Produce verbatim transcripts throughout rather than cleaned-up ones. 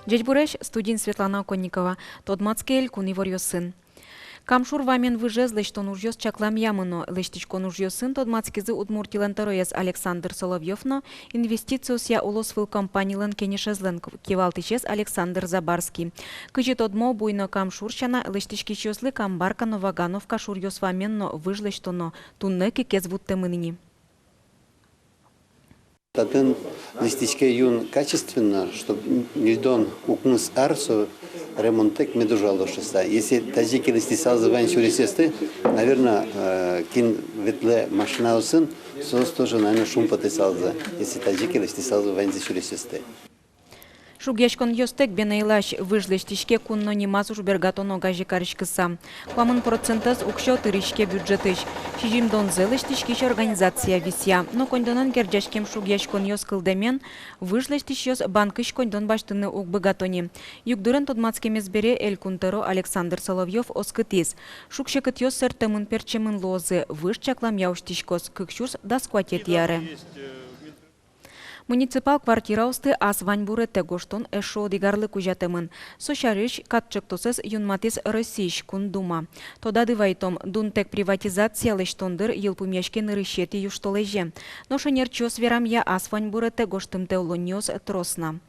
Ӟечбуресь, студиын Светлана Оконникова. Тодматске элькун иворъёсын. Кам шур вамен выжез лэсьтон ужъёс чакламъя мыно. Лэсьтӥськон ужъёсын тодматскизы Удмуртилэн тӧроез Александр Соловьёв но инвестициосъя улосвыл компанилэн кенешезлэн кивалтӥсез Александр Забарский. Кызьы тодмо, буй но Кам шур сяна, лэсьтӥськисьёслы Камбарка но Вагановка шуръёс вамен но выж лэсьтоно, туннэ кыкез вуттэмын ини. Татын лэсьтӥське юн качественно, чтоб ньыльдон-укмыс ар со ремонттэк мед ужалоз шуыса. Если тазьы ке лэсьтысалзы вань сюресъёсты, наверно, э, кин ветлэ машинаосын, соос тоже, наверно, шумпотысалзы, если тазьы ке лэсьтысалзы ваньзэ сюресъёсты. Шугъяськонъёстэк бен ӧй лэзь, выж лэсьтӥське кун но нимаз ужбергатон огазе кариськыса. Куамын процентэз уксё тыриське бюджетысь, сизьымдонзэ лэсьтӥськись организация висъя. Но коньдонэн герӟаськем шугъяськонъёс кылдэмен, выж лэсьтӥсьёс банкысь коньдон басьтыны уг быгато ни. Югдурен тодматскемез бере Элькун тӧро Александр Соловьёв оскытӥз: шуг-секытъёс сэрттэмын-пертчемын луозы, выж чакламъя усьтӥськоз кык сюрс дас куатетӥ аре. Муниципал квартираосты ас ваньбуретэ гожтон эшшо одӥг арлы кузятэмын. Со сярысь катчектосэз юнматӥз Россиысь Кун Дума. Тодады вайтом, дунтэк приватизация лэсьтон дыр йылпумъяське нырысетӥ южтолэзе. Нош ӧнерчиос верамъя, ас ваньбуретэ гожтымтэ улонниос трос на.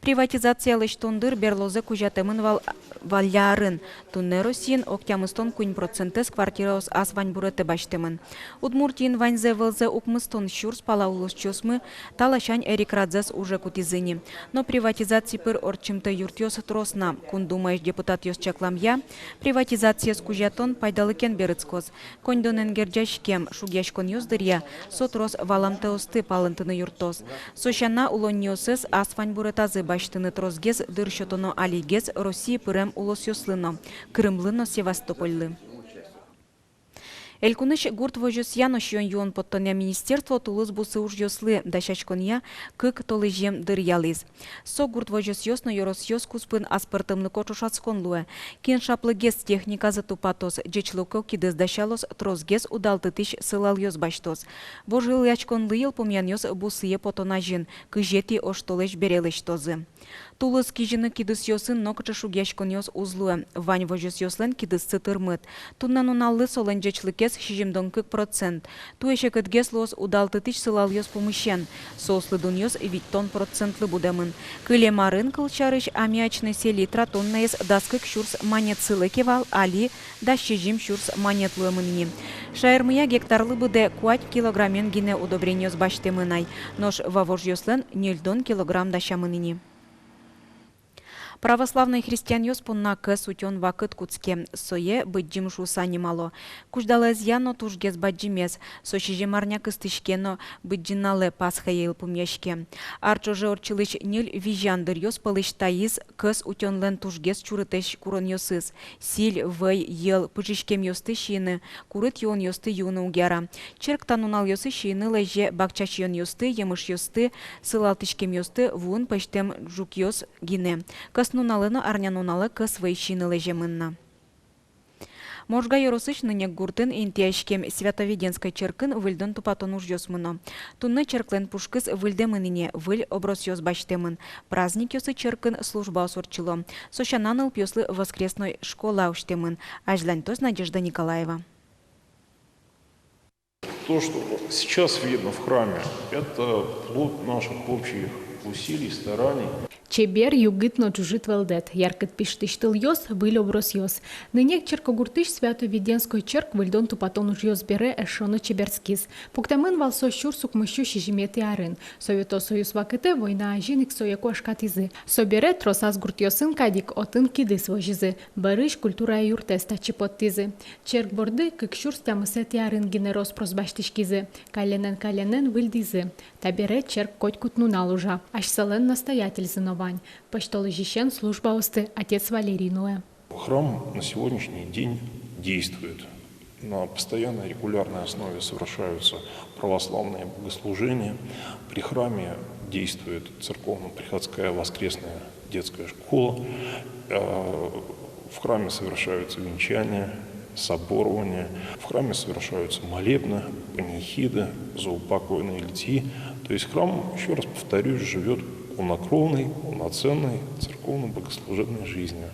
Приватизация лэсьтон дыр берлозэ кузятэмын вал валлям арын. Туннэ Россиын ог тямыстон куинь процентэз квартираос ас ваньбуретэ басьтэмын. Удмуртиын ваньзэ-вылзэ укмыстон сюрс пала улосчиосмы та ласянь эрикрадзэс уже кутӥзы ни. Но приватизаци пыр ортчымтэ юртъёс трос на. Кун Думаысь депутатъёс чакламъя, приватизациез кузятон пайдалыкен берытскоз. Коньдонэн герӟаськем шугъяськонъёс дыръя со трос валамтэосты палэнтыны юрттоз. Со сяна, улонниосыз ас ваньбуретазы басьтыны тросгес дыр сётоно алигес Россие пырем улосъёслы но, Крымлы но Севастопольлы. Элькунысь гурт возёсъя но сиён-юон поттонъя министерство тулыс бусы ужъёслы дасяськонъя кык толэзьем дыр ялӥз. Со гурт возёсъёс но ёросъёс куспын аспӧртэмлыко ӵошатскон луэ. Кин шаплыгес техниказэ тупатоз, ӟечлыко кидыс дасялоз, тросгес удалтытӥсь сылалъёс басьтоз. Вожвылъяськонлы йылпумъянъёс бусые потон азьын, кызетӥ оштолэзь бере лэсьтозы. Тулыс кизьыны кидысъёсын нокыӵе шугъяськонъёс уз луэ. Вань возёсъёслэн кидыссы тырмыт. Туннэ нуналлы солэн ӟечлыкез сизьымдон кык процент. Туэ секытгес луоз удалтытӥсь сылалъёс пумысен. Соослы дунъёс витьтон процентлы будэмын. Кылем арын, кылсярысь, аммиачной селитра тоннаез дас кык сюрс манет сылэ ке вал, али дас сизьым сюрс манет луэмын ини. Шаермыя гектарлы быдэ куать килограммен гинэ удобрениос басьтэмын ай, нош вавожъёслэн ньыльдон килограмм дасямын ини. Православной христианъёс понна кӧс утён вакыт кутске. Сое Быдӟым шуыса нимало. Кузьдалаезъя но тужгес бадӟымез. Со сизьым арня кыстӥське но Быдӟым налэ, Пасхае, йылпумъяське. Ар ӵоже ортчылӥсь ньыль визян дыръёс пӧлысь таиз кӧс утёнлэн тужгес чурытэсь куронъёсыз. Силь, вӧй, йӧл, пыжиськемъёсты сиыны, курыт юонъёсты юыны уг яра. Черк та нуналъёсы сиыны лэзе бакча сиёнъёсты, емышъёсты, сылалтӥськемъёсты, вуын пӧзьтэм ӝукъёс гинэ. Кӧснуналэ но арнянуналэ кӧс вӧй сиыны лэземын на. Можга ёросысь Нынек гуртын интыяськем Свято-Введенской черкын выльдон-тупатон ужъёс мыно. Туннэ черклэн пушкыз выльдэмын ини, выль обросъёс басьтэмын. Праздникъёсы черкын службаос ортчыло. Со сяна, нылпиослы воскресной школа усьтэмын. Азьланьтоз Надежда Николаева. То, что сейчас видно в храме, это плод наших общих усилий, стараний. Чебер, югыт но ӝужыт вӧлдэт, яркыт пиштӥсь тылъёс, выль обросъёс. Нынек черкогуртысь Свято-Введенской черк выльдон-тупатон ужъёс бере эшшо но чеберскиз. Пуктэмын вал со сюрс укмыссю сизьыметӥ арын. Совето Союз вакытэ, война азьын ик сое куашкатӥзы. Собере тросаз гуртъёсын кадь ик отын кидыс возизы. Бӧрысь культурая юртэз татчы поттӥзы. Черк борды кык сюрс тямысэтӥ арын гинэ рос-прос басьтӥськизы. Калленэн-калленэн выльдӥзы. Табере черк котькуд нунал ужа. Асьсэлэн настоятельзы но вань. Пӧсьтолэзьысен службаосты отец Валерий нуэ. Храм на сегодняшний день действует. На постоянной регулярной основе совершаются православные богослужения. При храме действует церковно-приходская воскресная детская школа. Э, в храме совершаются венчания, соборования. В храме совершаются молебны, панихиды, заупокойные литии. То есть храм, ещё раз повторюсь, живёт Полнокровной, полноценной церковно-богослужебной жизнью.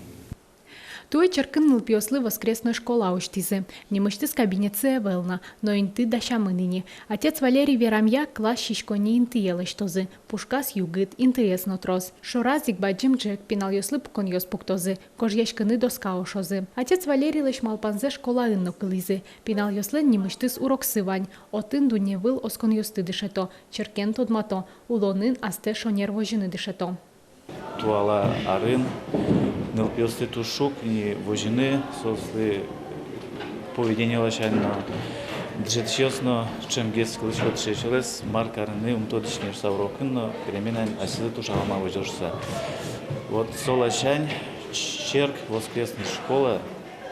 Туэ черкын нылпиослы воскресной школа усьтӥзы. Нимысьтыз кабинетсы ӧвӧл на, но инты дасямын ини. Отец Валерий верамъя, класс сиськонни интые лэсьтозы. Пушказ югыт, интыез но трос. Шораз ик бадӟым ӝӧк, пиналъёслы пуконъёс пуктозы, гожъяськыны доска ошозы. Отец Валерийлэсь малпанзэ школаын но кылӥзы. Пиналъёслэн нимысьтыз уроксы вань. Отын дунневыл осконъёсты дышето, черкен тодмато, улонын астэ шонер возьыны дышето. Туала арын нылпиосты туж шуг ини возьыны, соослы поведение ласянь но. Дышетӥсьёс но ӵемгес кылӥсько дышетӥсьёслэсь, мар карыны ум тодӥське шуса урокын но, переменаын асьсэлы туж алама возё шуса. Вот со ласянь черк, воскресной школа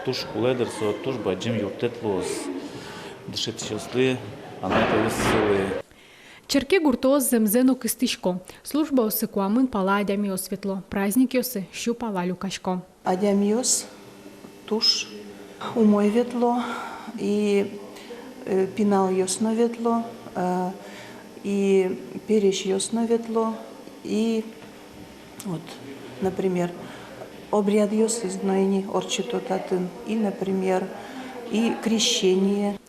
туж кулэ, дыр, со туж бадӟым юрттэт луоз дышетӥсьёслы, анай-атайёслы. Черке гуртоос зэмзэ но кыстӥсько. Службаосы куамын пала адямиос ветло, праздникъёсы сю пала люкасько. Адямиос туж умой ветло, и, э, пиналъёс но ветло, э, и пересьёс но ветло, и вот, например, обрядъёсыз но ини ортчыто татын, и, например, и крещение.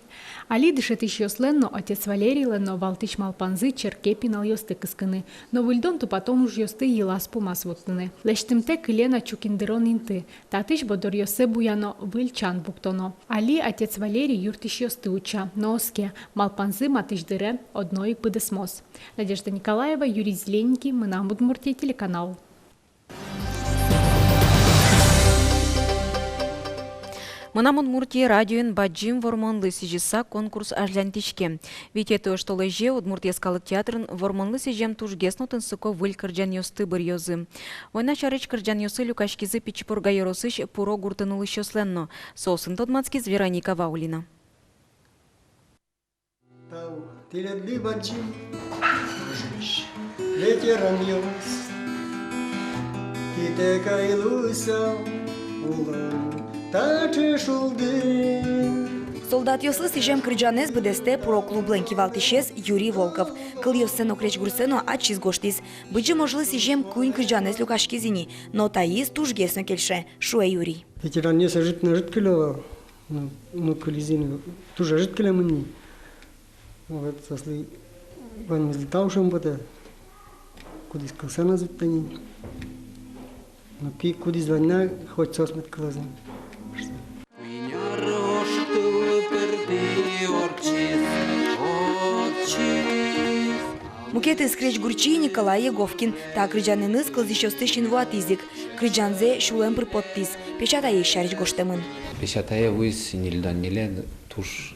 Али дышетӥсьёслэн но, отец Валерийлэн но валтӥсь малпанзы черке пиналъёсты кыскыны. Но выльдон-тупатон ужъёсты йылаз-пумаз вуттыны. Лэсьтымтэ кыле на чукындырон инты. Татысь борддоръёссэ буяно, выль чан пуктоно. Али отец Валерий юрттӥсьёсты утча, но оске, малпанзы матысь дыре одно ик быдэсмоз. Надежда Николаева, Юрий Зелененький, «Мынам Удмуртие» телеканал. «Мынам Удмуртие» радиоын «Бадӟым Вормонлы сӥзьыса» конкурс азьланьтӥське. Витетӥ оштолэзе Удмурт йӧскалык театрын Вормонлы сӥзем тужгес но тунсыко выль кырӟанъёсты быръёзы. Война сярысь кырӟанъёсы люкаськизы Пичи Пурга ёросысь Пуро гуртын улӥсьёслэн но. Соосын тодматскиз Вероника Ваулина. Тау тӥледлы, бадӟым ветеранъёс, тӥтэк ай луыса улон таӵе шулдыр. Солдатъёслы сӥзем кырӟанэз быдэстэ Пуро клублэн кивалтӥсез Юрий Волков. Кылъёссэ но, крезьгурсэ но ачиз гожтӥз. Быдӟым ожлы сӥзем куинь кырӟанэз люкаськиз ини, но таиз тужгес но кельше, шуэ Юрий. Ветеранъёс ӧжыт но ӧжыт кылё вал. Ну, ну, кылизы ини, туж ӧжыт кылемын ни. Вот, соослы ваньмызлы тау шуэм потэ, кудӥз кылсэ но ӧз вутто ни. Ну, ки-, кудӥз вань на, хоть соос мед кылозы. Мукетыз крезьгурчи Николай Еговкин. Та кырӟанэныз кылзӥсьёсты синвуатӥз ик. Кырӟанзэ сюлэм пыр поттӥз, песятаез сярысь гожтэмын. Песятае вуиз ньыльдон ньыле, туж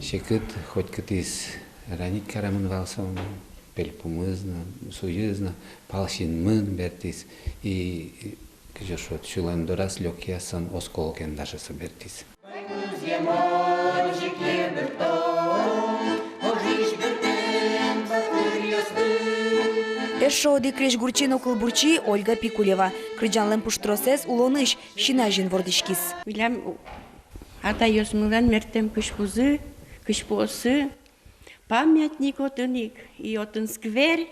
секыт, котькытӥз ранить каремын вал со, пельпумыз но, суйыз но, пал синмын бертӥз. И, кызьы шуод, сюлэм дораз лёгкияз со осколокен даже со бертӥз. Эшшо одӥг крезьгурчи но кылбурчи Ольга Пикулева. Кырӟанлэн пуштросэз улонысь, син азьын вордӥськиз. Милям атайёсмылэн мертэм кызьпузы, кызьпуосы, памятник отын ик, и отын сквер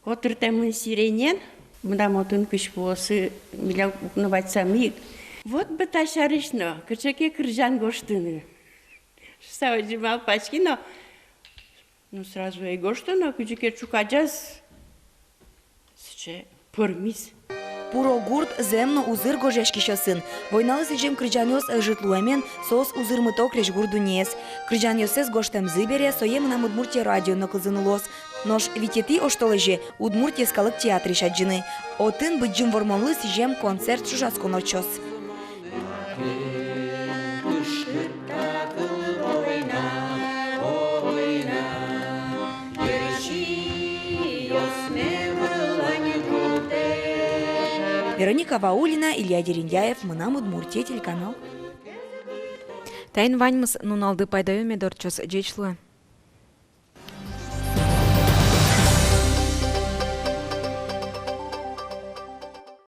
котыртэмын сиренен. Мынам отын кызьпуосы, милям укно вадьсамы ик. Вот бы та сярысь но кыӵе ке кырӟан гожтыны шуса озьы малпаськи но, ну, сразу ӧй гожты но, кызьы ке ӵуказяз сыӵе пӧрмиз. Пуро гурт зэм но узыр гожъяськисьёсын. Войналы сӥзем кырӟанъёс ӧжыт луэмен, соос узырмыто крезьгур дуннеез. Кырӟанъёссэс гожтэмзы бере сое «Мынам Удмуртие» радиоын но кылзыны луоз. Нош витетӥ оштолэзе Удмурт йӧскалык театрысь адӟыны. Отын Быдӟым Вормонлы сӥзем концерт ӵошатскон ортчоз. Вероника Ваулина, Илья Дерендяев, «Мынам Удмуртие» телеканал. Таин ваньмыз. Нуналды пайдаё мед ортчоз. Ӟеч луэ.